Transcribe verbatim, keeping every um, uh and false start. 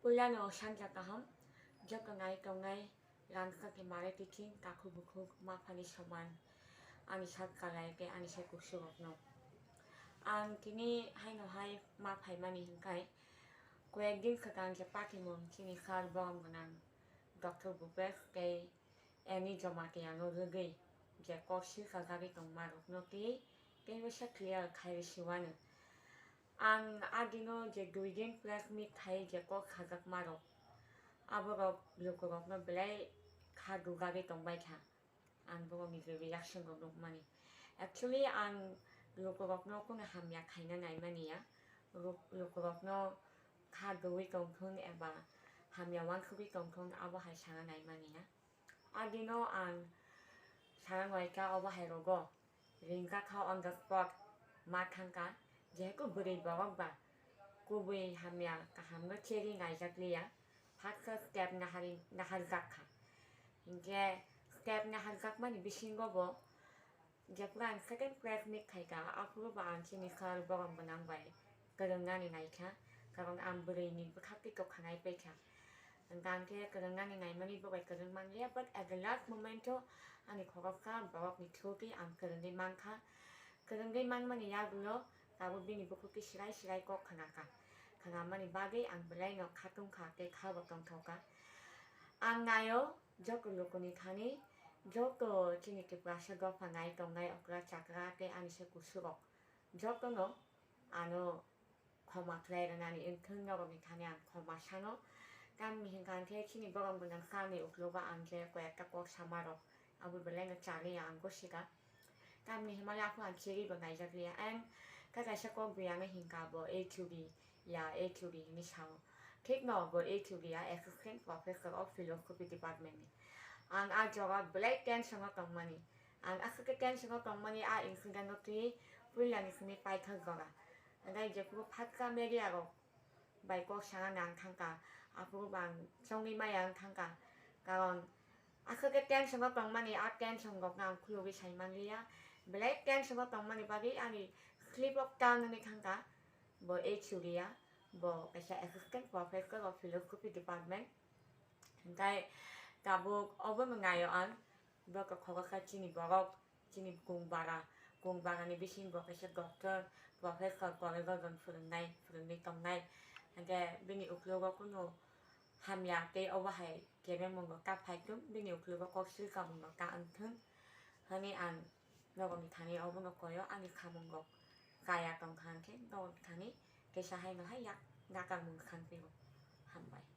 Puilano sanja kaham, joto nai tongnai rangchak ni mare tiching takhuk bukhuk ma phani soman ani sak kalai tei ani sai kuksuk rokno. Ang tini haino hai ma phaimani hinkhai koyek din swkang je patimung chini sir borom gwnang Doctor Bhupesh tei Annie Jamatia no rwgwi je kok silkajagwi tongma rokno tei teibo se clear khai rwsiwano. Ang a dino je dui din press meet khai je kok sajakma rok, aborok lukurokno belai kha dugari tongbai kha. Ang borokni je reaction rok nukmani. Actually, ang lukurokno kunu hamya khaina naimani ya. Luk-, lukurokno kha dugwi tongthun eba hamya uansugwi tongthun, abo hai sana naimani ya. A dino ang sana naikha obo hai rogo. Ringkha kha on the spot ma thangkha, jehetu bwrwi borok ba kubui hamya kahamno cherwi naijakliya, phatsa step nahari-, naharjak kha. Hinkhe step naharjakmani bisingo bo jephuru ang second press meet khaikha, aphuru bo ang chini sir borom gwnang bai kwrwngnani naikha, karon ang bwrwini bwkhaktwi tokha naipaikha. Hwnkhe kwrwngnani naimani bo bai kwrwng manliya, but at the last moment o ani khoroksa borokni through twi ang kwrwngwi mankha. Kwrwngwi manmani yagulo tabuk bini bukhuk twi swrai swrai kok khnakha. Khnamani bagwi ang belaino khatungkha tei khabo tongthokha. Ang naio joto lukuni thani, joto chini Tiprasa dopha nai tongnai okra chakra tei ani se kusurok, jotono ano khoma khlai rwnani wngthung norokni thani ang khoma sano. Tamni hwnkha hwnkhe chini borok gwnang salni uklogo ang je koyekta kok samarok abo belaino chaliya ang gosika. Tamni hwnmale aphuru ang chiribo naijakliya. Ang khe kaisa kok biyano hinkha bo A theory ya, A theory hinwi sao. Thikno bo A theory ya, Assistant Professor of Philosophy Department ni. Ang a joga belai tension o tongmani. Ang aswk khe tension o tongmani a incident no twi puilani simi paithak jora. Hwnkhe jephuru phatka media rok bai kok sana nang thangkha, aphuru bo ang chongwi maya wng thangkha. Karon aswk khe tension o tongmani, a tension rokno ang khulugwi sai manliya. Belai tension o tongmani bagwi ani slip of tongue wngwi thangkha. Bo A theory ya, bo kaisa Assistant Professor of Philosophy Department. Hwnkhe tabuk obono naio ang, bo khe khoroksa chini borok, chini kung bara, kung barani bisingo kaisa doctor, professor, college o jon phwrwngnai, phwrwngwi tongnai. Hwnkhe bini uklogo kunu hamya tei obo hai kebengmung rok ta phai thung, bini uklogo kok silkamung rok ta wng thung hwnwi ang norokni thani obono koi o, ani khamung rok kaya tong kha hwnkhe norokni thani kisa haino hai yak nakarmung khan phio. Hambai.